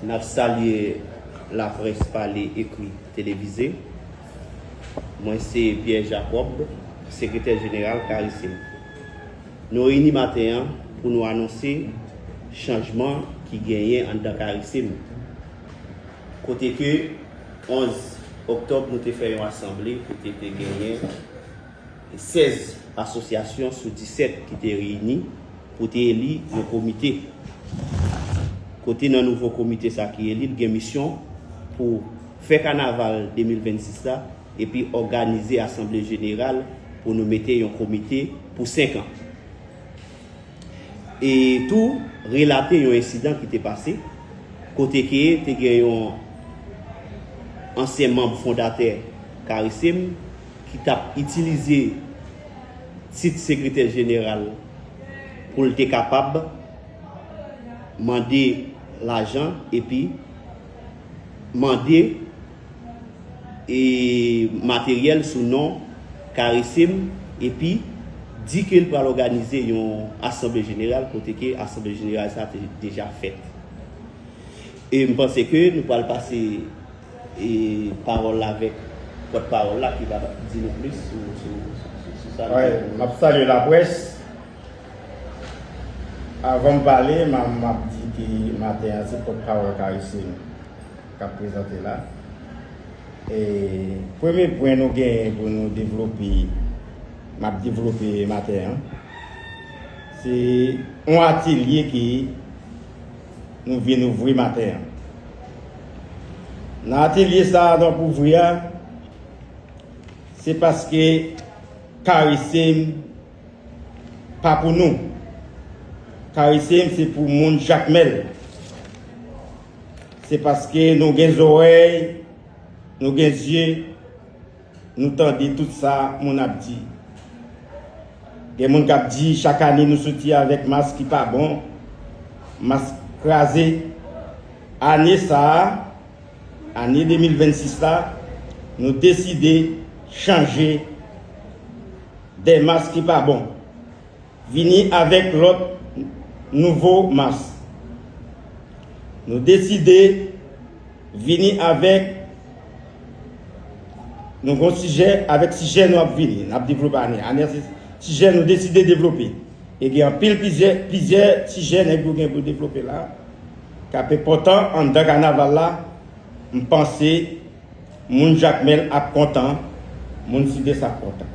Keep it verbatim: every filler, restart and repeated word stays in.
N ap salye laprès pale, ekri, televize. Mwen se Pierre Jacob, sekretè jeneral Karisim. Nou reyini maten an pou nou anonse chanjman ki genyen anndan Karisim. Kote ke onz oktòb, nou te fè yon asanble kote te genyen sèz asosyasyon sou disèt ki te reyini pou te eli yon komite. Kote nan nouvo komite sa ki eli, l gen misyon pou fè kanaval de mil vennsis la, epi òganize asanble jeneral pou nou mete yon komite pou senk an. E tou relate yon ensidan ki te pase, kote ke te gen yon ansyen manm fondatè Karisim ki t ap itilize tit sekretè jeneral pou l te kapab mande lajan epi mande e materyèl sou non Karisim, epi di ke l pral òganize yon asanble jeneral kote ke asanble jeneral sa te deja fèt. E m panse ke nou pral pase e pawòl la avèk pòtpawòl la ki va di nou plis sou, sou, sou, sou sa. Wi, m ap salye laprès. Avan m pale, m ap di ke maten an se pòtpawòl Karisim k ap prezante la. E premye pwen nou genyen pou nou devlope, m ap devlope maten an, se yon atelye ke nou vin ouvri maten an. Nan atelye sa a, n ap ouvri a, se paske Karisim pa pou nou. Karisim se pou moun Jakmèl. Se paske nou gen zòrèy, nou gen zye, nou tande tout sa moun ap di. Gen moun k ap di chak ane nou soti avèk mas ki pa bon, mas kraze. Ane sa a, ane de mil vennsis la, nou deside chanje de mas ki pa bon. Vini avèk lòt nouvo mas. Nou deside vini avèk nou gon sijè, avèk sijè nou ap vini, n ap devlope ane. Ane se sijè nou deside devlope. E gen anpil plizyè, plizyè sijè nèg yo gen pou devlope la, k ap enpòtan anndan kanaval la. M panse moun Jakmèl ap kontan, moun Sidès ap kontan.